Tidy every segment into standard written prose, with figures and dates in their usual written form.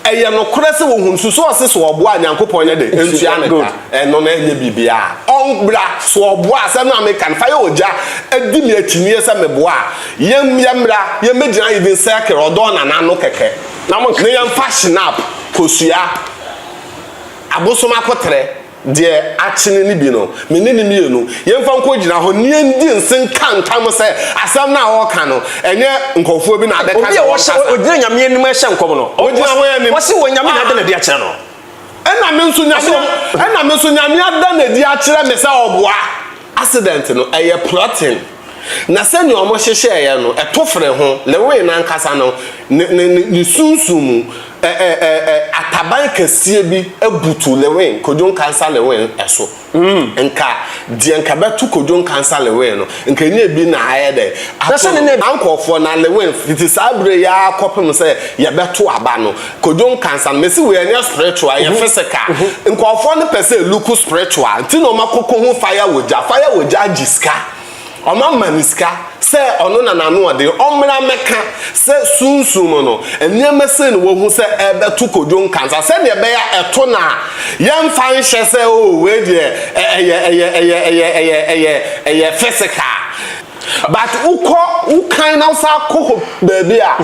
Ɛyɛ nokorɛ sɛ wɔhunu so sɛ ɔse sɛ ɔboa a Nyankopɔn nyɛ dɛn? Ntua ne ka. Ɛno no ɛnyɛ biribiara. Ɔmbra, sɛ ɔboa a, asɛm no a meka no, fa yɛ ogya di me akyinnyeɛ sɛ meboa a, yɛn yɛmmra, yɛmmɛgyina even circle, ɔdɔ nana no kɛkɛ, na yɛmfa schnapp, kosua, abosom akoterɛ. Deɛ akyene no bi no, me ne no mmienu, yɛmfa nkɔgyina hɔ na yɛndi nse nka ntam sɛ asɛm no a ɔreka no, ɛnyɛ nkurɔfoɔ bi na abɛka Obi sɛ a ɔhyɛ, wɔnkasa. ɔgyina Nyame anim rehyɛ nkɔm no, Ɔgyina hɔ anim. ɔse wɔ Nyame na ada no adi akyerɛ no. Ɛna me nso Nyame, Ɔse wɔ. ɛna me nso Nyame ada no adi akyerɛ me sɛ ɔboa. Accident no, ɛyɛ plotting. Na sɛnea wɔhyehyɛeɛ no, ɛto fere ho. Lewin no ankasa no, ne, ne, ne, ne sunsum mu, ɛ, ɛ, ɛ, ɛ, ataban kɛseɛ bi butu Lewin, Kojo Nkansah Lewin so. Nka deɛ nka bɛto Kojo Nkansah Lewin no, nka ɛnyɛ bi na ayɛ dɛ Na ato sɛ no. ne ne. Saa nkurɔfoɔ na Lewin, fiti saa berɛ yi ara kɔpem sɛ yɛbɛto aba no, Kojo Nkansah no, mese wei ɛnyɛ spiritual, ɛyɛ physical. Nkurɔfoɔ no pɛ sɛ ɛluku spiritual, nti na wɔakɔkɔhu fire wɔ gya. Fire wɔ gya agye sika. Wɔama no sika sɛ ɔno na n'ano ɔden, ɔmmra mmɛka sɛ sunsum mu no, nneɛma sei na wahu sɛ ɛrebɛto Kojo Nkansah, sɛdeɛ ɛbɛyɛ a ɛto no a, yɛmfa nhyɛ sɛ oh wei deɛ ɛyɛ ɛyɛ ɛyɛ ɛyɛ ɛyɛ ɛyɛ ɛyɛ physical. But wokɔ wokan na wosan kɔ hɔ baabi a,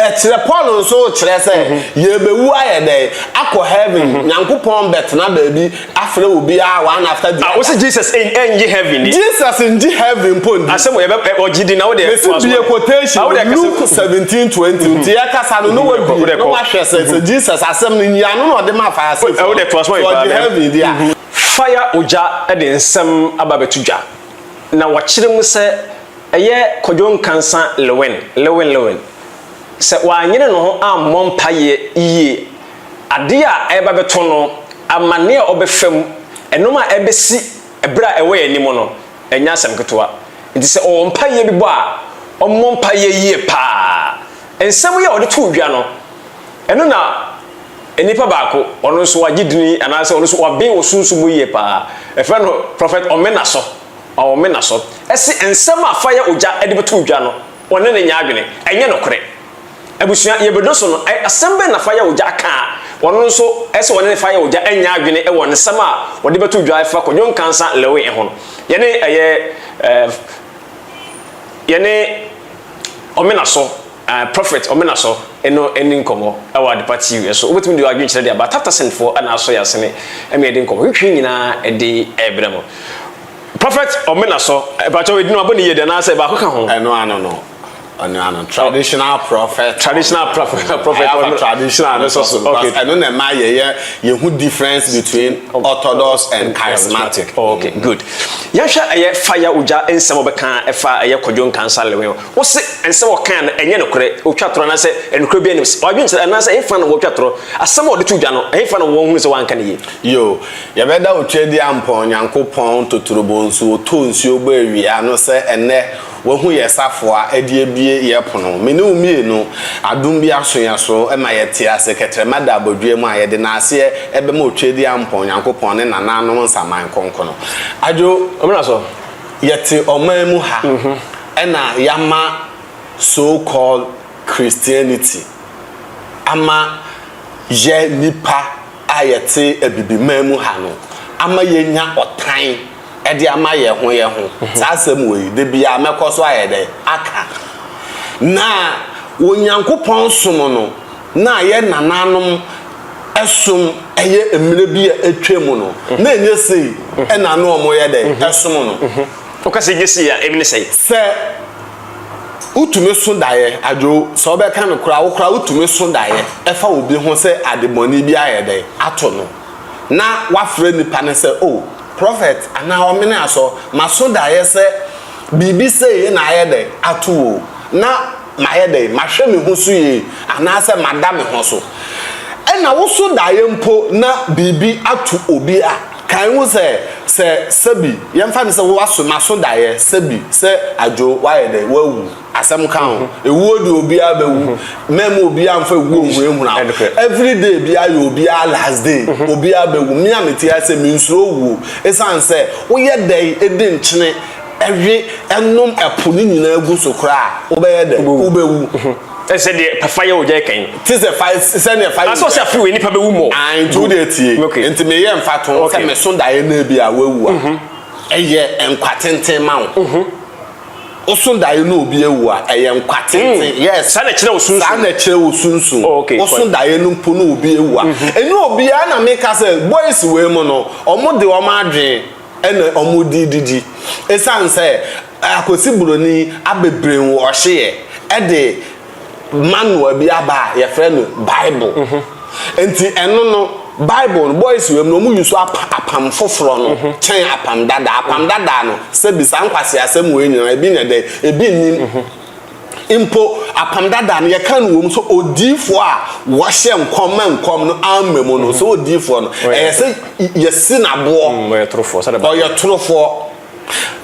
Ɛkyerɛ Paul nso rekyerɛ sɛ yɛrebɛwu ayɛ dɛn? Akɔ heaven. Nyankopɔn bɛtena baabi afrɛ obiara one after the Ah, other. wose Jesus ɛngye heaven ni? Jesus ngye heaven mpo ndi. Asɛm wɔ yɛbɛ ɔgye di na wo deɛ Mesi toa so bie ma me. quotation Ah, wo deɛ kasa. Luke 17:20 nti yɛkasa no na Wo wabie deɛ na kɔ. wahwɛ sɛ sɛ Jesus asɛm no nyiano na ɔde maa Phariseefoɔ Wo deɛ toa so ma sɛ me paa. ɔgye heaven di a. Fire ogya de nsɛm aba abɛto dwa na wɔakyerɛ mu sɛ Ɛyɛ Kojo Nkansah Lewin, Lewin Lewin, sɛ wanyere ne ho ammɔ mpaeɛ yie, adeɛ a ɛreba bɛto no, amaneɛ a ɔbɛfa mu, nnoɔma a ɛrebɛsi berɛ a ɛwɔ yɛn anim no, ɛnyɛ asɛm ketewa. Nti sɛ ɔwɔ mpaeɛ bi bɔ a, ɔmmɔ mpaeɛ yie pa ara. Nsɛm yi a ɔde too dwa no, ɛno na nnipa baako, ɔno nso wagye dini anaasɛ ɔno nso waben wɔ sunsum mu yie pa ara, yɛfrɛ no Prophet Omenaso. Ɔwɔ so. Ɛse nsɛm a fa yɛ ogya de bɛto dwa no, ɔne no nyɛ adwene. Ɛnyɛ nokorɛ. Abusua, yɛbɛdɔ so no, asɛm bɛn na fa yɛ ogya aka a ɔno nso ɛse ɔne fa yɛ ogya nyɛ adwene wɔ nsɛm a ɔde bɛto dwa ɛfa Kwadwo Nkansah Lewin ho no? Yɛne ɛyɛ eh, yɛne Ɔmenaso, eh, Prophet Ɔmenaso no ani nkɔmmɔ wɔ Adepa TV so. Wobɛtumi de w'adwenkyerɛ de aba. Tatasenfoɔ na asɔ yɛn asene ma yɛde nkɔmmɔ hwehwɛ nyinaa de rebrɛ mo. Prophet Ɔmenaso, mpakyɛw edin no mabɔ no yie de anaasɛ baako ka ho? Ɛno ano no, ɛno ano, traditional prophet. Traditional prophet. Prophet Ɛyɛ afa traditional no so so because ɛno na ɛma yɛyɛ yɛhu difference between orthodox and charismatic. Oh, okay, good. Yɛnhwɛ ɛyɛ fire ogya nsɛm ɔbɛka ɛfa ɛyɛ Kwadwo Nkansah Lewin ho. Wose nsɛm a ɔkae no ɛnyɛ nokorɛ, ɔtwa torɔ anaasɛ nokorɛ biara nnim. W'adwene kyerɛ anaasɛ ɛhefa na wɔtwa torɔ? Asɛm a ɔde to dwa no, ɛhefa na wɔhunu sɛ wanka no yie? Yo, yɛbɛda Otweaduampɔn Nyankopɔn totorobonsu ɔtɔ nsuo bɔ awia no sɛ ɛnnɛ wahu yɛ safoa de abue yɛ pono. Me ne wo mmienu, adom bi aso yɛn so ma yɛte ase kɛtrɛma da abɔdweɛ mu a yɛde naaseɛ bɛma Otweaduampɔn Nyankopɔn ne nananom nsaman kronkrono. Adwo, Ɔmena so. yɛte ɔman mu ha ɛna yɛama so called Christianity ama yɛ nnipa a yɛte Abibiman mu ha no ama yɛanya ɔtan de ama yɛn ho yɛn ho. Saa asɛm wei, da biara mɛkɔ so ayɛ dɛn? Aka. Na Onyankopɔn som no na yɛn nananom som ɛyɛ mmerɛ bi a atwam no, na ɛnyɛ sei na na wɔyɛ dɛn? Ɛsom no. Woka sɛ ɛnyɛ sei a, ɛbi ne sɛn? Sɛ wotumi so daeɛ, Adwo, sɛ wobɛka no koraa, wo koraa wotumi so daeɛ ɛfa obi ho sɛ adebɔne bi ayɛ dɛn? Ato no. Na woafrɛ nipa no sɛ, oh, Prophet anaa Ɔmene Asɔ, maso daeɛ sɛ biribi sei na ayɛ dɛn? Ato wo o. Na mayɛ dɛn? Mahwɛ me ho so yie anaasɛ mada me ho so? Ɛna woso daeɛ mpo na biribi ato obi a, kae hu sɛ, sɛ sɛbi, yɛmfa no sɛ woaso, maso daeɛ, sɛbi, sɛ Adwo woayɛ dɛn? Woawu. Asɛm ka ho. Ewuo deɛ obiara bɛwu. Mɛmma obiara mfa ewuo nhunahuna wo. Everyday biara yɛ obiara last day. Obiara bɛwu. Me a mete ha sɛ mensuro wuo. Esiane sɛ woyɛ dɛn di nkyene we nom ɛpo no nyinaa gu so koraa a, wobɛyɛ dɛn? Wobɛwu. Ɛsɛ deɛ fa yɛ ogya kan. Te sɛ fa sɛdeɛ fa yɛ. Asɛ ɔsɛ afi wei nipa bɛwu mɔ. Ah, nti wo deɛ tie. Okay. Nti meyɛ mfatoho sɛ meso daeɛ na ebi a wawu a, ɛyɛ nkwa tenten ma wo. Woso daeɛ na obi awu a, ɛyɛ nkwa tenten. Yes. Saa na ɛkyerɛ wo sunsum. Saa na ɛkyerɛ wo sunsum. Oh, okay. Woso daeɛ no mpo na obi awu a. Ɛnyɛ obiara na meka sɛ boys wei mu no, wɔn de wɔn adwene ɛna wɔn de didi. Ɛsiane sɛ Akwasi Buroni abɛbrainwɔhyeɛ ɛde manual bi aba a yɛfrɛ no Bible. Nti ɛno no, Bible no, boys wei mu no, wɔn use apam foforɔ no kyɛn apam dada. Apam dada no, sɛbi saa nkwaseasɛm wei nyinaa, ebi nyɛ dɛ, ebi nnim. Mpo apam dada no, yɛka no wɔ mu sɛ odiyifoɔ a wɔhyɛ nkɔm ma nkɔm no amma mu no, sɛ odiyifoɔ no, ɛyɛ sɛ yɛsi no aboɔ. Ɔyɛ torofoɔ, sɛdeɛ Bible. Ɔyɛ torofoɔ.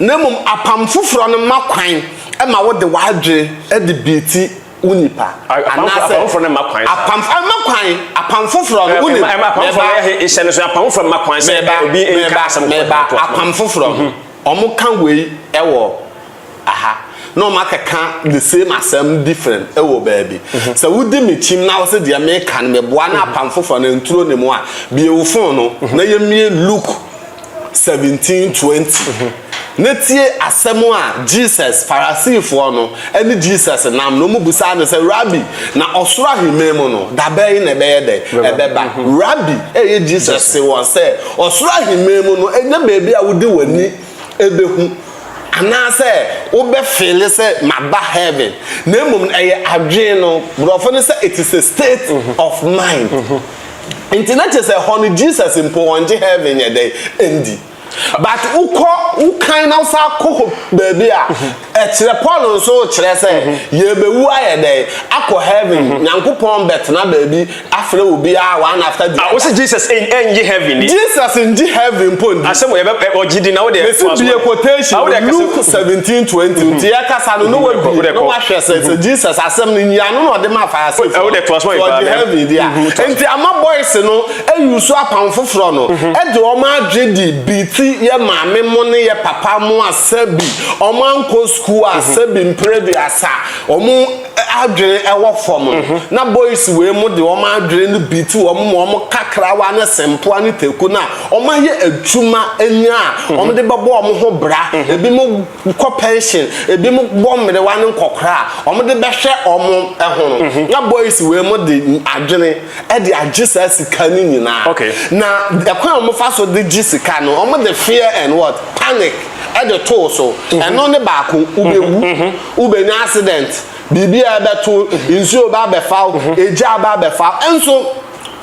Na mmom apam foforɔ no ma kwan ma wode w'adwene de biiti wo nipa. Apam Anaasɛ foforɔ no mma kwan saa. Apam, ɛmma kwan. Apam foforɔ no, wonim, Apam foforɔ no meba, yɛ hyɛ no so, apam foforɔ mma kwan sɛ meba, obi nka meba, asɛm meba, kɔ toa so. Apam foforɔ no, wɔka wei wɔ aha, na wɔakɛka the same asɛm different wɔ baabi. Sɛ wodi me kyim na wose deɛ meka no meboa na apam foforɔ no nturo ne mu a, bue wo phone no na yɛmmue Luke 17:20 na tie asɛm a Jesus, Farisifoɔ no ne Jesus nam no, wɔbisaa no sɛ, Rabi, na ɔsoro ahemman mu no, da bɛn na ɛbɛyɛ dɛn? Ɛbɛba. Rabi, ɛyɛ Jesus se wɔn sɛ, ɔsoro ahemman mu no, ɛnyɛ baabi a wode w'ani bɛhu anaasɛ wobɛfeele sɛ maba heaven, na mmom no, ɛyɛ adwene no, borɔfo no sɛ it is a state of mind. Nti na kyerɛ sɛ hɔ no Jesus mpo ɔngye heaven yɛ dɛn ndi. But wokɔ wokan na wosan kɔ hɔ baabi a ɛkyerɛ Paul nso kyerɛ sɛ yɛbɛwu ayɛ dɛn akɔ heaven Nyankopɔn bɛtena baabi afrɛ obiara one after the Ah, other. wose Jesus ɛngye heaven ni? Jesus ngye heaven mpo ndi. Asɛm wɔ yɛbɛ ɔgye di na wo deɛ. Mesi bie quotation Ah, wo deɛ kasa. Luke 17:20 nti yɛkasa no na wabie Wode na kɔ. wahwɛ sɛ sɛ Jesus asɛm no nyiano na ɔde ma Farisifoɔ Wode toa so ma sɛ yɛ paa, ɔgye mɛ. heaven di a nti ama boys no ayi so apam foforɔ no ɛde wɔn adwe de biti yɛ maame mo ne yɛ papa mo a sɛbi wɔn ankɔ sukuu a sɛbi mpere aduasa wɔn adwene ɛwɔ fam no na boys wei mo de wɔn adwene no biti wɔn ma wɔn kakrawa ne sempoa ne teku na wɔn ayɛ adwuma anya a wɔn de bɛbɔ wɔn ho bra. Ebi mo kɔ pension, ebi mo bɔ mmerewa ne nkɔkora a wɔn de bɛhwɛ wɔn ho no, na boys wei mo de adwene ɛde agye saa sika no nyinaa. Na ɛkwan a wɔn fa so de gye sika no, wɔn de fear and what, panic ɛde too so. Ɛno ne baako, wobɛwu, wobɛnya accident, biribi a ɛbɛto, nsuo ba abɛfa wo, egya ba abɛfa wo. Nso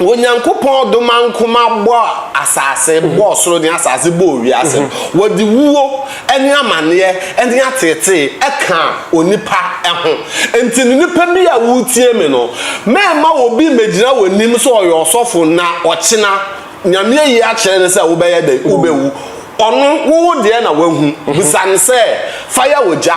Onyankopɔn domankoma bɔ asase, bɔ soro ne asase, bɔ wiase no, wɔde wuo ne amanneɛ ne ateetee ɛka onipa ho. Nti no nipa bi a wotie me no, mɛmma obi mmɛgyina w'anim sɛ ɔyɛ ɔsɔfo na ɔkyena Nyame ayi akyerɛ no sɛ wobɛyɛ dɛn, wobɛwu. Ɔno, wowo deɛ na wahu. Bisa no sɛ, fa yɛ ogya.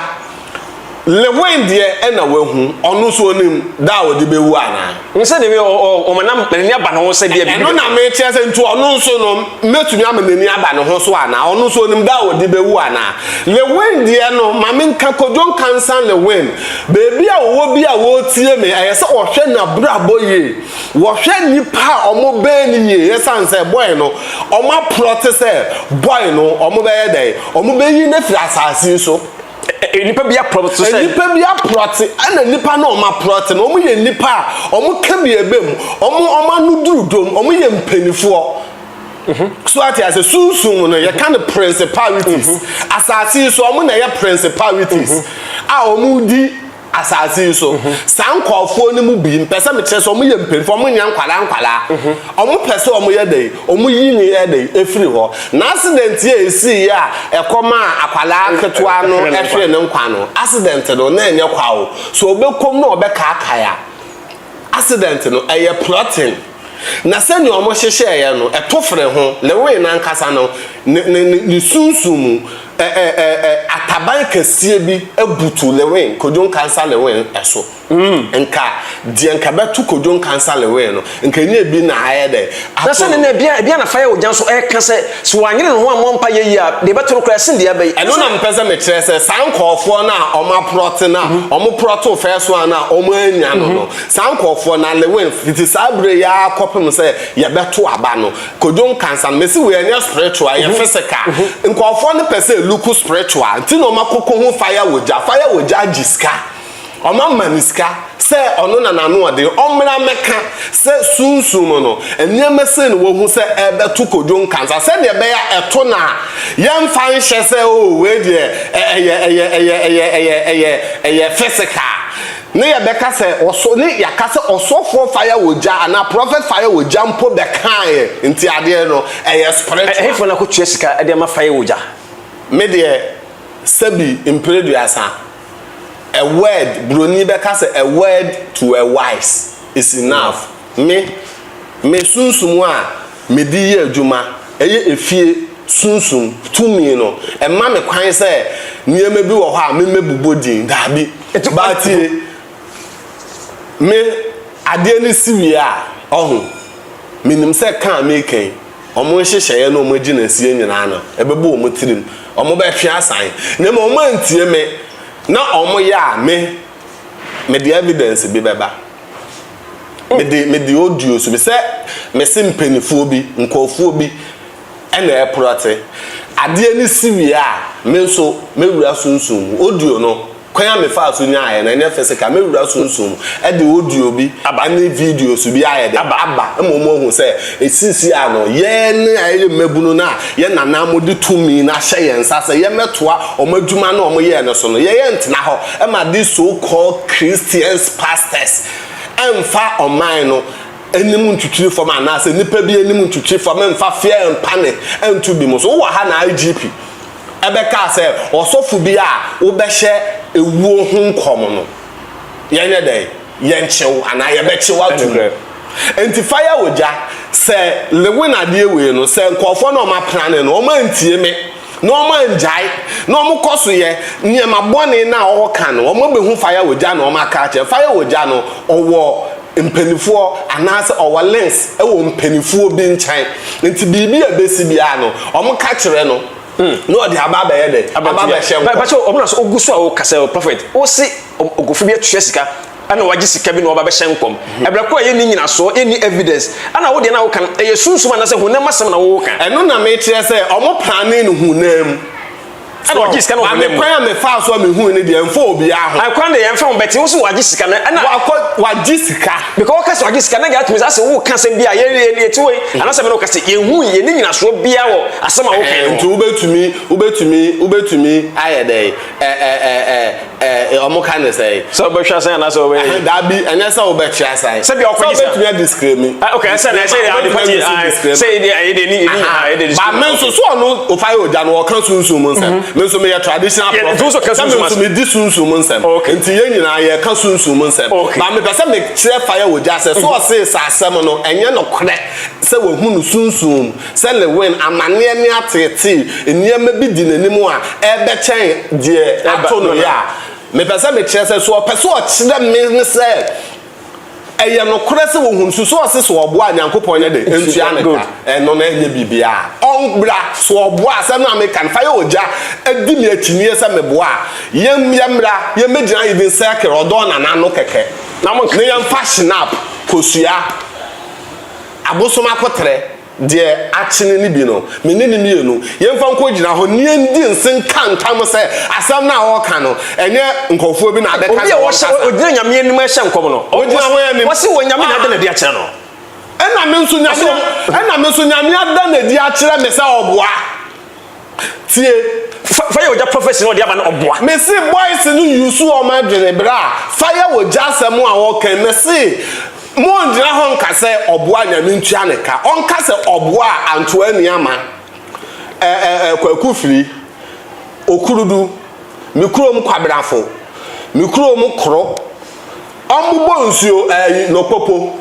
Lewin deɛ ɛna wahu, ɔno nso onim da a ɔde bɛwu anaa? Nsɛ de ɔma nam n'ani aba ne ho sɛ deɛ biribi. Ɛno na mekyerɛ sɛ nti ɔno nso no mɛtumi ama n'ani aba ne ho so anaa? Ɔno nso onim da a ɔde bɛwu anaa? Lewin deɛ no, ma menka Kojo Nkansah Lewin, baabi a ɔwɔ bi a wɔretie me, ɛyɛ sɛ ɔhwɛ n'abrabɔ yie, wɔhwɛ nnipa a wɔbɛn no yie, ɛsiane sɛ boy no, wɔaplɔte sɛ boy no wɔbɛyɛ dɛn? Wɔbɛyi no afiri asase yi so. Nnipa bi aprɔte sɛ. Nnipa bi aprɔte, ɛna nnipa no wɔn aprɔte no, wɔn yɛ nnipa a wɔn ka bi ɛbɛ mu, wɔn ano duru dom, wɔn yɛ mpanimfoɔ. So ate ase, sunsun no yɛka no principalities. Asase yi so wɔn na ɛyɛ principalities a wɔn di asase yi so. Saa nkurɔfoɔ no mu bi mpɛ sɛ mekyerɛ sɛ wɔn yɛ mpanimfoɔ, wɔn nyɛ nkwadaa nkwadaa. Wɔn pɛ sɛ wɔn yɛ dɛ, wɔn yi ne yɛ dɛ efiri hɔ. Na accident yɛ esi yɛ a ɛkɔm a akwadaa ketewa no ɛhwere ne nkwa no, accident no na ɛnyɛ kwa o. So ɔbɛkɔm na ɔbɛkaakae a, accident no ɛyɛ plotting. Na sɛnea wɔn hyehyɛeɛ no, ɛto fere ho. Lewin n'ankasa no, ne ne ne ne sunsun mu, ɛ ɛ ɛ ɛ ataban kɛseɛ bi abutu Lewin, Kojo Nkansah Lewin so. Nka deɛ nka bɛto Kojo Nkansah Lewin no, nka ɛnyɛ ebi na ayɛ dɛ Na ato sɛ ne no. na ebia ebia na fire ogya nso ɛreka sɛ sɛ wanyere ne ho ammɔ mpaeɛ yie a, deɛ ɛbɛto no koraa ɛsen deɛ aba yi. Ɛno na mepɛ sɛ mekyerɛ sɛ saa nkurɔfoɔ no a wɔaprɔte no a wɔprɔtoo first one no a wɔannya no no, saa nkurɔfoɔ no, Lewin, fiti saa berɛ yi ara kɔpem sɛ yɛbɛto aba no, Kojo Nkansah no, mese wei ɛnyɛ spiritual, ɛyɛ physical. Nkurɔfoɔ no pɛ sɛ ɛluku spiritual, nti na wɔakɔkɔhu fire wɔ gya, fire wɔ gya agye sika. Wɔama no sika sɛ ɔno na n'ano ɔden, ɔmmra mmɛka sɛ sunsum mu no, nneɛma sei na wahu sɛ ɛrebɛto Kojo Nkansah, sɛdeɛ ɛbɛyɛ a ɛto no a, yɛmfa nhyɛ sɛ oh wei deɛ ɛyɛ ɛyɛ ɛyɛ ɛyɛ ɛyɛ ɛyɛ ɛyɛ physical. Ne yɛbɛka sɛ ɔsɔ ne yɛaka sɛ ɔsɔfoɔ fire wɔ gya anaa prophet fire wɔ gya mpo bɛkaeɛ nti adeɛ no ɛyɛ spiritual. Ɛhefoɔ na akɔtua sika de ama fire wɔ gya? Me deɛ sɛbi mprɛduasa A word, broni bɛka sɛ a word to a wise is enough. Me, me sunsum a mede yɛ adwuma, ɛyɛ efie sunsum tumi no, ɛma me kwan sɛ nneɛma bi wɔ hɔ a memmɛbobɔ din. Daabi. But tie, me, adeɛ no si wie a, ɔho, menim sɛ ka a meka yi, Wɔn nhyehyɛeɛ ne wɔn agyinasie nyinaa no, ɛbɛbɔ wɔn tirim. Wɔbɛtwe asan. Na mmom wɔantie me, na wɔyɛ a, me, mede evidence bi bɛba. Mede, mede audios bi, sɛ mese mpanimfoɔ bi, nkurɔfoɔ bi na ɛreprɔte. Adeɛ no si wie a, me nso mɛwura sunsum mu. Audio no, Kwan a mefaa so nyaeɛ no, ɛnyɛ physical, mɛwura sunsum mu de audio bi ne videos bi ayɛ dɛ aba ma wɔahu sɛ seesei a no, yɛn a yɛyɛ mmabunu no a yɛn nananom de tumi no ahyɛ yɛn nsa sɛ yɛmmɛtoa wɔn adwuma no a wɔyɛɛ no so no, yɛn yɛntena hɔ ma these so called Christians pastors mfa ɔman no anim ntwitwiri fam anaasɛ nnipa bi anim ntwitwiri fam mfa fear and panic nto binom so. Wowɔ ha na IGP ɛbɛkaa sɛ ɔsɔfo bi a wobɛhyɛ ewuo ho nkɔm no, yɛnyɛ dɛn? Yɛnkye wo anaa yɛbɛkye wo ato mu. Enti fa yɛ ogya, sɛ Lewin adeɛ wei no, sɛ nkurɔfoɔ no a wɔaprane no, wɔantie me, na wɔangyae, na wɔkɔ so yɛ nneɛma bɔne no a ɔreka no, wɔabɛhu fa yɛ ogya na wɔaka akyerɛ. Fa yɛ ogya no, ɔwɔ mpanimfoɔ anaasɛ ɔwɔ links wɔ mpanimfoɔ bi nkyɛn. Nti biribi a ɛbɛsi biara no, wɔka kyerɛ no na ɔde aba abɛyɛ dɛ? Aba abɛhyɛ nkɔm. Pakyɛ ɔmo na so ogu so a ɔka sɛ prophet wose ɔkofo bi atua sika ɛna wagye sika bi na waba abɛhyɛ nkɔm ɛbrɛ ko a yɛnni nyinasoɔ yɛnni evidence ɛna wo deɛ na woka no ɛyɛ sunsum anaasɛ honam asɛm na woka. Ɛno na mekyerɛ sɛ ɔmo plane no honam mu. Ɛna ɔgye sika no wɔ Maame honam mu. kwan a mefaa so a mehui no deɛ ɛmfa obiara ho. Ayi kwan deɛ ɛmfa ho but wo se wagye sika no ɛna. Wakɔ wagye sika. Because wɔka sɛ wagye sika na nka atumi sɛ asɛ woka asɛm bi a yɛ yɛ yɛte hɔ yi anaasɛ me ne wo ka sɛ yɛnhui yɛnni nyinasoɔ biara wɔ asɛm a woka yi ho. Nti wobɛtumi wobɛtumi wobɛtumi ayɛ dɛn ɛ ɛ ɛ ɛ ɛ ɔmo ka ne sɛn. Sɛ wobɛhwɛ asan anaasɛ wobɛyɛ. Ɛhɛn daabi ɛnyɛ sɛ wobɛtwe asan. Sɛ bia ɔkɔgye sika. Sɛ wobɛtumi adisclaimi. Ah okay ɛsɛ na ɛsɛ yɛ ade pati ah sɛ yɛ deɛ yɛ deɛ ni ni ah yɛ deɛ disclaimer. Ba me nso so ɔno ofa yɛ ogya no ɔka sunsum mu nsɛm. Me nso meyɛ traditional prophet. Nti wo nso ka Sɛ me sunsum nso asɛm. medi sunsum mu nsɛm. Okay. Nti yɛn nyinaa yɛka sunsum mu nsɛm. Okay. Ba mepɛ sɛ mekyerɛ fa yɛ ogya sɛ so ɔsee sɛ asɛm no ɛnyɛ nokorɛ sɛ wahu no sunsum mu sɛ Lewin amaneɛ ne ateetee nneɛma bi di n'anim a ɛrebɛkyɛn deɛ ato no yɛ a, mepɛ sɛ mekyerɛ sɛ, so ɔpɛ sɛ ɔkyerɛ me sɛ ɛyɛ nokorɛ sɛ wɔhunu so sɛ ɔse sɛ ɔboa a Nyankopɔn nyɛ dɛ ntua ne ka? Ɛno no ɛnyɛ biribiara. Ɔmbra, so ɔboa asɛm no a meka no, fa yɛ ogya di me akyinnyeɛ sɛ meboa a, yɛn yɛmmra yɛmmɛgyina even circle ɔdɔ nana ano kɛkɛ na yɛmfa schnapp, kosua, abosom akoterɛ. Deɛ akyene no bi no, me ne no mmienu, yɛmfa nkɔgyina hɔ na yɛndi nse nka ntam sɛ asɛm no a ɔreka no, ɛnyɛ nkurɔfoɔ bi na abɛka Obi sɛ a wɔhyɛ, wɔnkasa. ɔgyina Nyame anim ɛhyɛ nkɔm no, Ɔgyina hɔ anim. wɔse wɔ Nyame na ada no adi akyerɛ no. Ɛna me nso Nyame, ɛna me nso Nyame ada no adi akyerɛ me sɛ ɔboa. Tie. Fa fa yɛ ogya prophecy na ɔde aba no ɔboa. Me se boys no use wɔn adwene bra fa yɛ ogya asɛm a ɔka yi me se mo ngyina hɔ nka sɛ ɔboa nyame ntua ne ka ɔnka sɛ ɔboa a antoa ani ama ɛ ɛ ɛ kwaku firi okurudu me kurom kwabrafo me kurom koro ɔmbobɔ nsuo ɛyi nɔpopo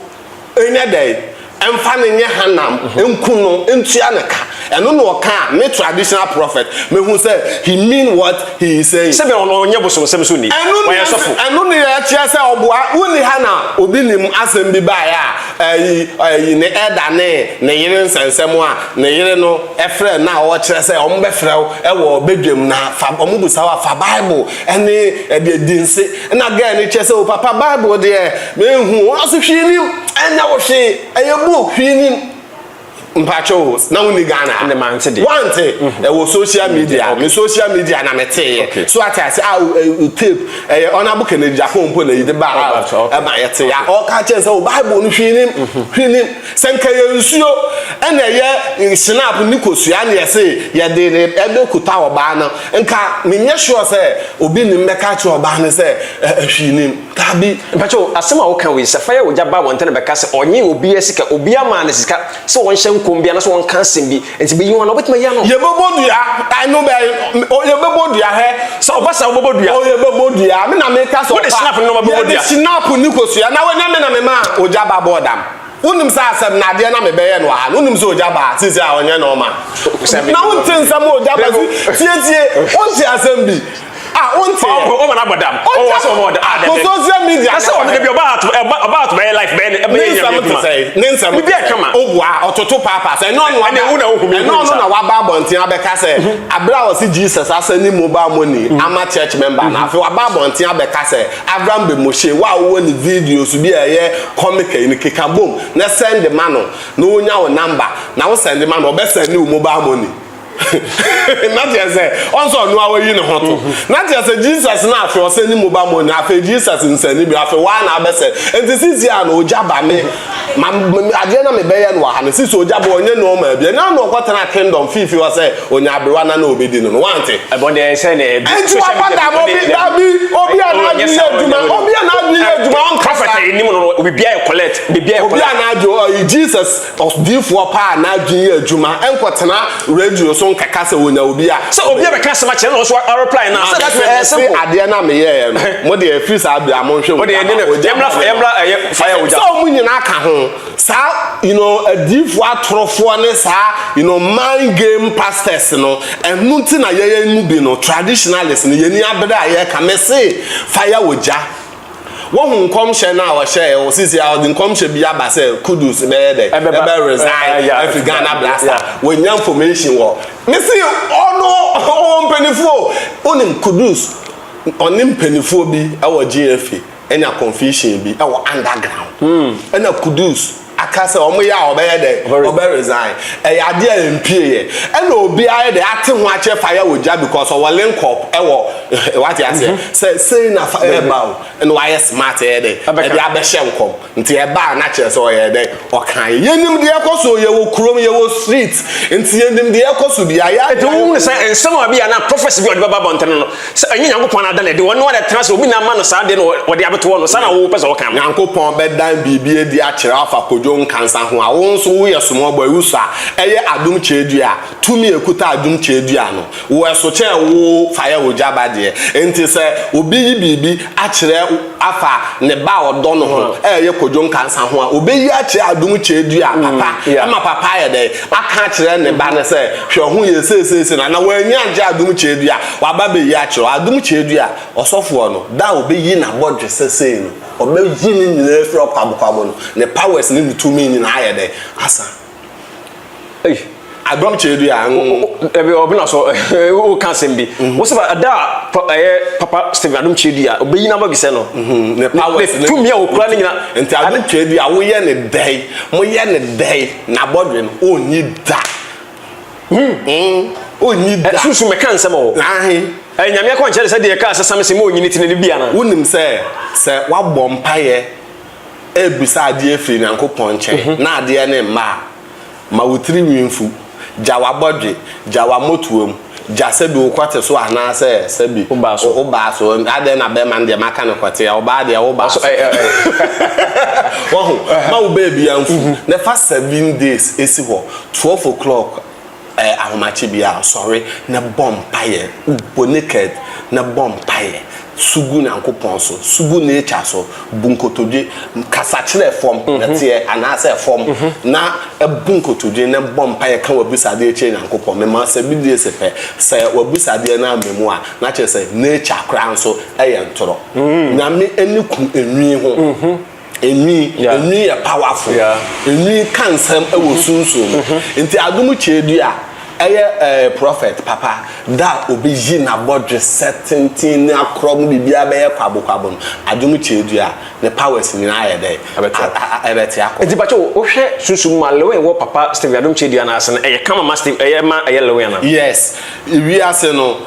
Nyɛ dɛn? Mfa no nyɛ hanam, nku no, ntua no ka. Ɛno na ɔka a, me traditional prophet, mehu sɛ he mean what he is saying. Sɛbɛn ɔno ɔnyɛ bosomsɛm so ni, Ɛno ɔyɛ sɔfo. Ɛno ne ɛkyerɛ sɛ ɔboa. Wonni ha na obi nim asɛm bi baeɛ a, ɛyi, ɛyi, ne elder ne ne yere nsɛnsɛm a ne yere no frɛ no a ɔkyerɛ sɛ wɔbɛfrɛ wo wɔ badwam na fa, wɔbisa wo a, fa Bible ne ɛdeɛ di nse. Ɛna girl no kyerɛ sɛ, o papa Bible deɛ menhu, ɔse hwee nim, ɛnyɛ wo hwee, ɛyɛ book, hwee nim. Mpakyɛ o, na wonni Ghana a? Ɛnde mante deɛ. Wante? Ɛwɔ social media, me social media na meteeɛ. Okay. So ate ase a, o, ɛ, o tape, ɛyɛ Honourable Kennedy Agyapong mpo na yi de baa Oh, out, okay. ɛma yɛtee a, ɔka kyerɛ sɛ o Bible no hwee nim, hwee nim. Sɛ nka ɛyɛ nsuo ɛna ɛyɛ Schnapp ne kosua na yɛse yɛde ne ɛbɛkuta ɔbaa no, nka menyɛ sure sɛ obi nim bɛka akyerɛ ɔbaa no sɛ ɛ, hwee nim. Dabi. Mpakyɛw, asɛm a woka wei, sɛ fa yɛ ogya ba abɔnten bɛka sɛ ɔnyee obiara sika, obiara maa no sika sɛ ɔnhyɛ nkɔm bi anaasɛ ɔnka asɛm bi, nti beyi ho anaa wobɛtumi ayi ano? Yɛbɛbɔ dua, ɛno bɛn, o, yɛbɛbɔ dua, hwɛ. Sɛ ɔba saa wobɛbɔ dua? O, yɛbɛbɔ dua, me na meka sɛ Wode ɔfa, snap no na wobɛbɔ dua? yɛde snap ne kosua, na wanya me na memaa ogya ba bɔɔ dam. Wonim sɛ asɛm no adeɛ na mebɛyɛ no wɔ ha no, wonim sɛ ogya ba a, seesei a ɔnyɛ normal. Na wonte nsɛm a ogya ba si, tietie, wonte asɛm bi. Ah, wonte yɛ. Ɔma no abɔ dam. Ɔwɔ sɛ ɔma ɔda. Ah, Kò social media. Na sɛ ɔno de bi ɔba ato ɛba ɔba ato bɛyɛ life bɛyɛ ne ɛbɛyɛ nyame adwuma. Ne nsɛm Bibi akama. Obua ɔtoto paapa sɛ ɛnyɛ ɔno aba. Ɛna ewu na ohu mi. Ɛnyɛ ɔno na waba abɔnten abɛka sɛ abere a ɔsi Jesus asɛ ne mobile money ama church member na afei waba abɔnten abɛka sɛ Avram Bemoshe wo a wowɔ ne videos bi a ɛyɛ comic yi no keka bom na send ma no na onya wo number na wo send ma no ɔbɛ send wo mobile money. na kyerɛ sɛ ɔn sɛ ɔno a wayi ne ho to na kyerɛ sɛ Jesus na afei ɔsɛ ne mobile money afei Jesus nsɛne bi afei waa na abɛsɛ nti sisi a na ogya ba me ma adeɛ na mebɛyɛ no wɔ ha no sisi ogya ba ɔnyɛ normal bi ɛna na ɔkɔtena kingdom fiifi hɔ sɛ onya aberewa na na obedi no no wante ɛbɔn deɛ sɛ ne ɛnti waba da obi dabi obi a n'adwene yɛ adwuma obi a n'adwene yɛ adwuma ɔnkasa prophet anim no obi bia yɛ collect bibia yɛ obi a n'adwene ɔyi Jesus Ɔdiyifoɔ pa a n'adwene yɛ adwuma nkɔtena radio so nkɛka sɛ ɔnya obi a. Sɛ obi abɛka asɛm akyerɛ no na ɔnso areply no a, sɛ that's Maame ɛyɛ simple. mese adeɛ no a meyɛeɛ no, mo deɛ ɛfiri saa berɛ a monhwɛ Wo deɛ ogya yɛne ba, no ogya yɛmmra ba yɛmmra ɛyɛ fire ogya. Sɛ wɔn nyinaa ka ho, saa you know adiyifoɔ atorofoɔ ne saa you know mind game pastors no, ɛno nti na yɛn mu bi no traditionalists no yɛn ani abere a yɛreka, mese fire ogya. Woahu nkɔmhyɛ no a ɔhyɛɛ wɔ sisi a ɔde nkɔmhyɛ bi aba sɛ Kudus bɛyɛ dɛ ɛbɛ resign afi Ghana Blaster. Wɔnya information wɔ. Mesi ɔno ɔwɔ mpanyinfoɔ wonim Kudus ɔne mpanyinfoɔ bi ɛwɔ GFA ɛnya confusion bi ɛwɔ underground. Ɛna Kudus aka sɛ wɔn yɛ a ɔbɛyɛ dɛ ɔbɛ resign ɛyɛ adeɛ a mpie yɛ ɛna obi ayɛ dɛ ate ho akyɛ fire wɔ gya because ɔwɔ link up ɛwɔ wate aseɛ mhm. sɛ sei na fa ɛba o ɛna wayɛ smart ɛyɛ dɛ ɛde abɛhyɛ nkɔm nti ɛba a na kyerɛ sɛ ɔyɛ dɛ ɔkan yɛnim deɛ ɛkɔ so yɛwɔ kurom yɛwɔ street nti yɛnim deɛ ɛkɔ so bia yɛ ɛti wohu sɛ nsɛm a bi a na prophecy bi a ɔde bɛba abɔntene no Sɛ ɛnyɛ Nyankopɔn na ada no adi, ɔno ara na ɛtena ase, obi na ama no saa adeɛ no ɔde abɛto hɔ no, saa na wo pɛ sɛ ɔka no. Nyankopɔn bɛdan biribi adi akyerɛ wo afa Kojo Nkansah ho a, wo nso woyɛ small boy, wosua, ɛyɛ adom kyerɛdua, tumi a ɛkuta adom kyerɛdua no, wo ɛso kyɛn wo fire ogya ba deɛ, enti sɛ obi yi biribi akyerɛ wo afa ne ba a ɔdɔ no ho a ɛyɛ Kojo Nkansah ho a, ɔbɛyi akyerɛ adom kyerɛdua papa, ama papa ayɛ dɛn? Aka akyerɛ ne ba no sɛ, hwɛ ho yie seisei na, na wannya angye adom kyerɛdua. Waba abɛyi akyerɛ wo. Adom Kyerɛdua, ɔsɔfoɔ no, da a ɔbɛyi n'abɔdwesɛ sei no, ɔbɛyi ne nyinaa afiri ɔkwabokwabo no, ne powers ne ne tumi nyinaa ayɛ dɛn? Asa. Ei. Adom Kyerɛdua, mm. Ɛbi ɔbɛna so, woka asɛm bi. Mhm. Wo sɛ ba, da a ɛyɛ Papa Stephen Adom Kyerɛdua, ɔbɛyi n'abɔdwesɛ no. Mhm, ne powers ne tumi a ɔkura ne nyinaa. Nti Adom Kyerɛdua, woyɛ ne dɛn, moyɛ ne dɛn, n'abɔdwe no, ɔnyi da. Hmm. Onnyi da. Sunsum bɛka nsɛm o. Ahe. Ɛyɛ Nyame akwankyerɛ te sɛ deɛ ɛkaa sɛ Samson ma onyini ti no no bi anaa? Wonim sɛ, sɛ woabɔ mpaeɛ rebisa adeɛ afiri Nyankopɔn nkyɛn na adeɛ no mma a, ma wo tiri nwi mfu, gya w'abɔdwe, gya w'amotoam, gya sɛbi wo kɔte so anaasɛ sɛbi Wo baa so. wo baa so. Adɛn na bɛrima no deɛ maka no kɔte a, ɔbaa deɛ wo baa so. Wahu? Ma wo baabiara mfu, na fa 7 days si hɔ. 12 o'clock eh, ahomakye biara sɔre na bɔ mpaeɛ, bɔ naked na bɔ mpaeɛ. Su gu Nyankopɔn so, su gu nature so, bu nkotodwe, kasa kyerɛ fam, nɛteɛ anaasɛ fam, na bu nkotodwe na bɔ mpaeɛ ka w'abisadeɛ kyerɛ Nyankopɔn. Mema sɛbidie se pɛ, sɛ w'abisadeɛ no amma mu a, na kyerɛ sɛ nature koraa nso yɛ ntorɔ. Nyame ani ku enwi ho. Enwi, enwi yɛ powerful. Enwi ka nsɛm wɔ sunsum mu. Nti adom kyɛdua ɛyɛ eh, prophet papa da a obeyi n'abɔdwesɛ tenten ne akorɔ mu biribiara bɛyɛ kwabokwabo no, adom kyɛdua ne powers nyinaa ayɛ dɛn? Ɛbɛte akɔ. Nti pakyɛw wohwɛ sunsum mu a Lewin wɔ papa Stephen Adom Kyɛdua no ase no ɛyɛ kama ma Steve ɛyɛ ma ɛyɛ Lewin anaa? Yes, wiase no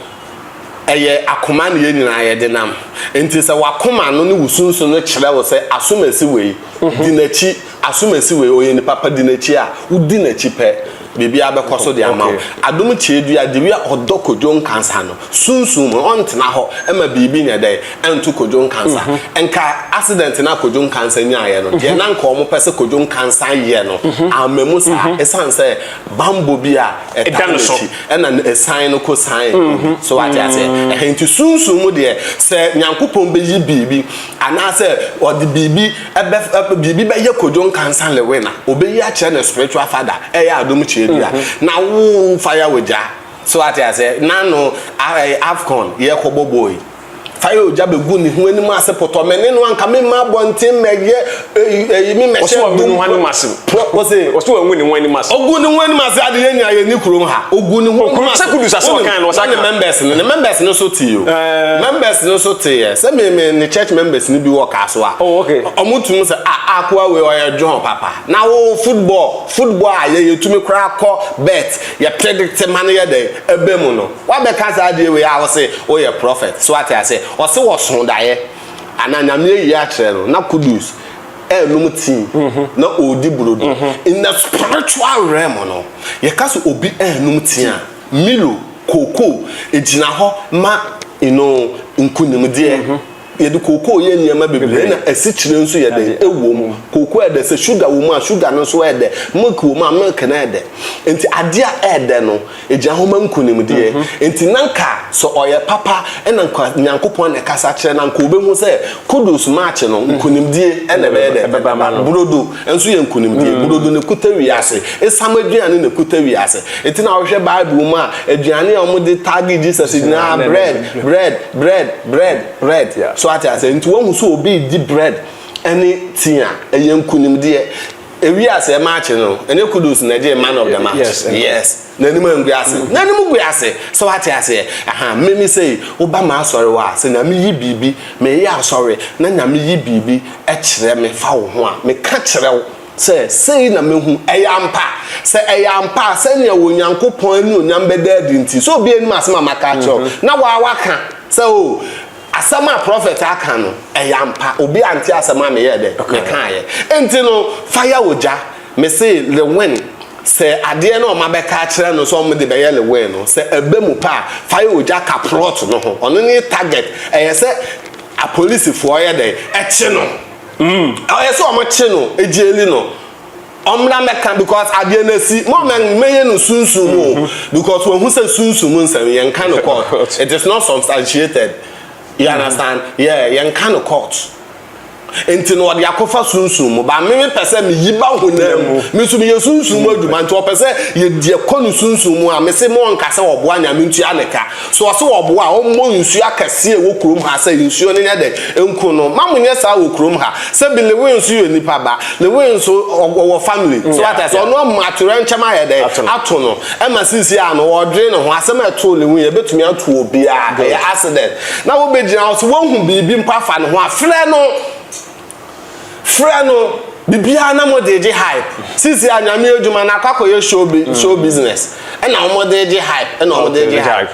Ɛyɛ akoma na yɛn nyinaa yɛde nam. Enti sɛ w'akoma no ne wo sunsum no kyerɛ wo sɛ asomasi wei, di n'akyi, asomasi wei, ɔyɛ nipa pa, di n'akyi a, wodi n'akyi pɛ, biribiara bɛkɔ so de ama wo. Adom Kyeadua, the way a ɔdɔ Kojo Nkansah no, sunsum mu no, ɔntena hɔ mma biribi nyɛ dɛn, ɛnto Kojo Nkansah. Nka accident no a Kojo Nkansah nyaeɛ no, deɛ na nka wɔpɛ sɛ Kojo Nkansah yɛ no, amma mu saa, ɛsiane sɛ bammɔ bi a ɛtaa n'akyi. Ɛna ɛsan no kɔ san obi. So wate aseɛ? Ɛhɛn nti sunsum mu deɛ, sɛ Nyankopɔn bɛyi biribi, anaasɛ ɔde biribi ɛbɛ biribi bɛyɛ Kojo Nkansah Lewin a, ɔbɛyi akyerɛ ne spiritual father, ɛyɛ Adom Kyerɛdua. Na wo fire wo gya. So wate aseɛ? Nano Afcon yɛkɔbɔ bɔɔl yi. Fire ogya bɛgu ne ho anim ase pɔtɔ me ne no anka me mma abɔnten mɛyɛ eyi me mɛhyɛ dum. Ɔsɛ anim ase. Ɔsɛ ɔsɛ wangu ne ho anim ase. Ogu ne ho anim ase ade yɛn nyinaa yɛn ni kurom ha. Ogu ne ho anim ase. Sɛ Kudus asɛm ɔkan no ɔsa ka. Ne members no ne members no so te o. Members no so te yɛ sɛ me me ne church members no bi wɔ Kasoa. Oh okay. Ɔmo tum sɛ ah akoa wei ɔyɛ John papa. Na wo football football a yɛ yɛtumi koraa kɔ bet yɛ predict ma no yɛ dɛn ɛbɛ mu no. Wabɛka saa adeɛ wei a wose woyɛ prophet so wate aseɛ ɔse wɔso daeɛ anaa Nyame ayi akyerɛ no na Kudus ɛɛnom tea na ɔɔdi brodo in the spiritual realm no yɛka sɛ obi ɛɛnom tea a Milo kookoo ɛgyina hɔ ma you know nkunimdeɛ Yɛde kookoo yɛ nneɛma bebree ɛna asikyire nso yɛ dɛn? Ɛwɔ mu. Kookoo yɛ dɛ, sɛ sugar wɔ mu a sugar no nso yɛ dɛ, milk wɔ mu a milk no yɛ dɛ. Nti adeɛ a ɛyɛ dɛ no, ɛgyina hɔ ma nkunimdie. Nti na nka sɛ ɔyɛ papa ɛna nka Nyankopɔn na ɛkasa kyerɛ no a, nka ɔbɛhu sɛ Kudus match no, nkunimdie ɛna ɛbɛyɛ dɛ? Ɛbɛba. Burodo nso yɛ nkunimdie. Burodo na ɛkuta wiase. Esiam aduane na ɛkuta wiase. Nti na wohwɛ Bible mu a, aduane a wɔde tagge Jesus nyinaa, bread, bread, bread. Bread, bread, so ate aseɛ? Nti wahu sɛ obi redi bread ɛne tea a, ɛyɛ nkunimdeɛ. Ewi aseɛ match no, ɛnyɛ Kudus na ɛgyee man of the match? Yes. Yes. N'anim angu ase. N'anim gu ase. So ate aseɛ? Aha, me me sei, woba m'asɔre hɔ a, sɛ Nyame yi biribi, meyɛ asɔre na Nyame yi biribi kyerɛ me fa wo ho a, meka kyerɛ wo. Sɛ, sei na mahu, ɛyɛ ampa? Sɛ ɛyɛ ampa a, sɛnea Onyankopɔn anuonyam bɛda adi nti, sɛ obi anim asɛm a maka akyerɛ wo, na wo ara woaka sɛ, O, asɛm a prɔfɛt aka no, ɛyɛ ampa. Obi ante asɛm a meyɛɛ dɛn? Mekaeɛ. Enti no, fa yɛ ogya. Mese, Lewin, sɛ adeɛ no a wɔabɛka akyerɛ no sɛ wɔde bɛyɛ Lewin no, sɛ ɛba mu pɛ a, fa yɛ ogya ka plot no ho. Ɔno ne target. Ɛyɛ sɛ apolisifoɔ yɛ dɛn? Ɛkye no. Ɔyɛ sɛ ɔmo kye no egyeeli no ɔmmra mmɛka because adeɛ no asi mo mɛ mɛyɛ no sunsum mu o because wahu sɛ sunsum mu nsɛm yɛnka no court it is not substantiated you understand yeah yɛnka no court nti no ɔde akɔfa sunsum mu ba me mepɛ sɛ meyi ba honam mu me nso meyɛ sunsum mu adwuma nti ɔpɛ sɛ yɛdeɛ kɔ no sunsum mu a mese mo ɔnka sɛ ɔboa Nyame ntua ne ka So ɔse ɔboa a ɔmmɔ nsuo akɛseɛ a ɛwɔ kurom ha sɛ nsuo no nyɛ dɛn nku no? Mma mo nyɛ saa wɔ kurom ha. Sɛbi Lewin nso yɛ nipa ba. Lewin nso ɔwɔ family. So wate aseɛ? Ɔno ama atoyerɛnkyɛm ayɛ dɛn? Ato no. Ɛma seesei a no ɔredwene ne ho. Asɛm a ɛtoo Lewin ɛbɛtumi ato obiara. Ɛyɛ accident. Na wobɛgyina hɔ sɛ woahu biribi mpo afa ne ho a, frɛ no. Frɛ no bibiaa na mo de gye hype sisi a nyame adwuma no akɔ akɔyɛ show bi show business ɛna wɔn de gye hype ɛna wɔn de gye hype.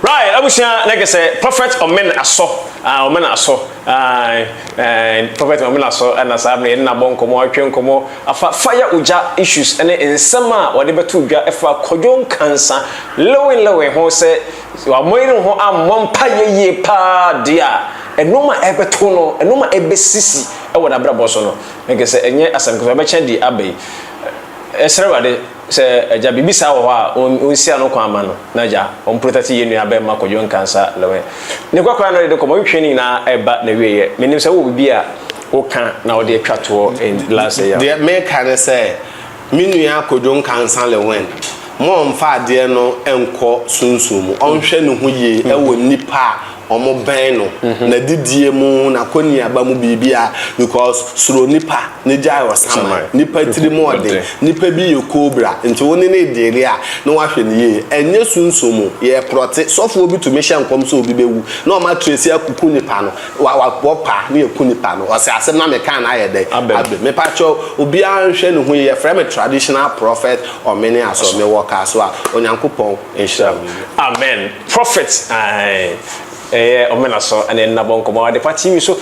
Right abusua na kɛsɛ prophet ɔmɛn asɔ ah ɔmɛn asɔ ah eh, prophet ɔmɛn asɔ ɛna saa mmerɛ yɛne nabɔ nkɔmɔ atwe nkɔmɔ afa fire ogya issues ɛne nsɛm a wɔde bɛto dwa ɛfa kɔdwo nkansa lewin lewin ho sɛ wammɔ yere ho ammɔ mpa yɛ yie paa deɛ a Nnoɔma a ɛrebɛto no, nnoɔma a ɛrebɛsisi wɔ n'abrabɔ so no, na kyerɛ sɛ ɛnyɛ asɛm ketewa, ɛbɛkyɛ deɛ aba yi. Yɛsrɛ Awurade sɛ Agya biribi saa wɔ hɔ a ɔnsi ano kwan ma no na Agya ɔmprotɛte yɛn nua bɛɛma Kwadwo Nkansah Lewin. Ne kwakora no de nkɔmmɔ twetwe no nyinaa ɛreba n'awieɛ. Menim sɛ wowɔ biribi a woka na wode atwa toɔ in last year. Deɛ meka ne sɛ me nua Kwadwo Nkansah Lewin ma ɔmfa adeɛ no nkɔ sunsum mu, ɔnhwɛ ne ho yie wɔ nnipa a wɔbɛn no, n'adidie mu, n'akɔneaba mu, biribiara because suro nipa na gyae ɔsaman. Nipa tirim ɔden, nipa bi yɛ cobra nti wo ne no redeale a na wahwɛ no yie. Ɛnyɛ sunsum mu, yɛreprɔte. Sɔfoɔ bi tumi hyɛ nkɔm sɛ obi bɛwu na wɔn atresi akuku nipa no, wa wa wɔ paa na yɛku nipa no. Ɔsɛ asɛm na mekaa no ayɛ dɛn? Abam. Mepakyɛw, obiara nhwɛ ne ho yie. Yɛfrɛ me traditional prophet Ɔmene Asɔ. Mewɔ Kasoa. Onyankopɔn nhyira wo. Amen prophet ae ɛyɛ ɔmena so ɛne nna bɔ nkɔmɔ Adepa TV so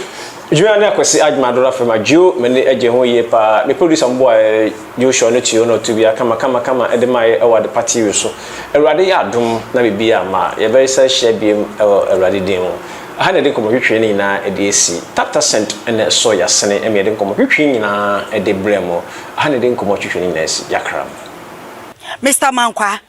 Junior ne Akwasi Agyeman Adora fam Adjoo m'ani gye ho yie paa me producer mo boaɛ Joshua ne Tio na ɔto bia kama kama kama ɛde maayɛ ɛwɔ Adepa TV so Awurade yɛ adom na biribi amma a yɛbɛsa ahyia biem ɛwɔ Awurade din mu Aha na yɛde nkɔmɔ twetwe no nyinaa ɛde asi Tap Tap Send ɛna ɛsɔ yasene ɛma yɛde nkɔmɔ twetwe nyinaa ɛde brɛ mo Aha na yɛde nkɔmɔ twetwe no nyinaa asi Yakram. Mister Mankwaa,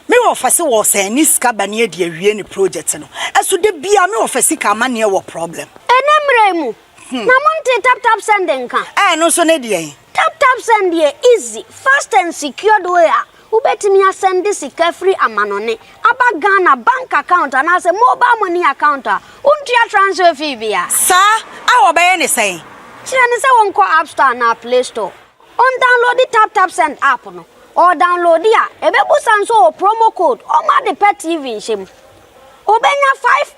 Me wɔfa se wɔ sɛn ne sika ba ne adi awie ne project no ɛso da biaa me wɔfa sika amaneɛ wɔ problem. Ɛnɛ mmerɛ yi mu na mo ntee tap tap send nka? Ɛɛ no nso ne deɛn? Tap tap send yɛ easy, fast and secured way a wobɛtumi asɛnde sika firi amanɔne aba Ghana bank account anaasɛ mobile money account a wontua transfer fee biara. Saa a wɔbɛyɛ ne sɛn? Kyerɛ no sɛ wɔnkɔ app store anaa play store. Ɔndownloadi TapTapSend app no, ɔɔdownloadi a, ɛbɛbusa nso ɔwɔ promo code ɔma ade pɛ TV nhyɛ mu. Ɔbɛnya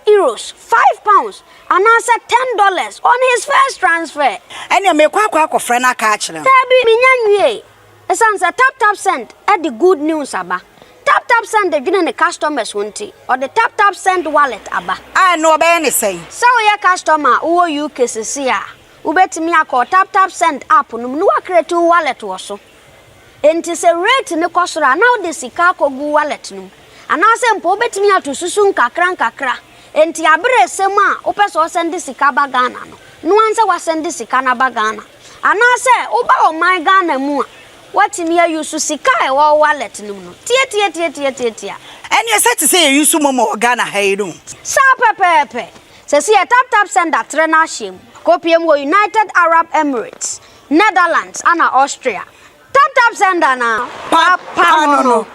€5, £5, anaasɛ $10 on his first transfer. Ɛneɛ meekɔ akɔ akɔfrɛ no aka akyerɛ no. Daabi, mennya nwiee. Ɛsiane sɛ TapTapSend de good news aba. TapTapSend dwene ne customers ho nti, ɔde TapTapSend Wallet aba. A ɛno ɔbɛyɛ ne sɛn? Sɛ woyɛ customer a wowɔ UK seesei a, Wobɛtumi akɔ TapTapSend app no mu na woacreate wo wallet wɔ so. Enti sɛ rate no kɔ soro a, na wode sika akɔgu wo wallet no mu. Anaasɛ mpo wobɛtumi ato susu nkakrankakra. Enti aberɛ ɛsɛ mu a wopɛ sɛ wɔsɛnde sika ba Ghana no, noa ara sɛ woasɛnde sika no aba Ghana. Anaasɛ woba ɔman Ghana mu a, woatumi a use sika a ɛwɔ wo wallet no mu no. Tiatiatiatiatiatia. Ɛneɛ sɛ te sɛ yɛ use momo wɔ Ghana ha yi no. Saa pɛpɛɛpɛ. Sɛsi yɛ tap tap sender trɛ n'ahyɛ mu kɔpie mu wɔ United Arab Emirates, Netherlands ana Austria. Tap tap sender na papa no no.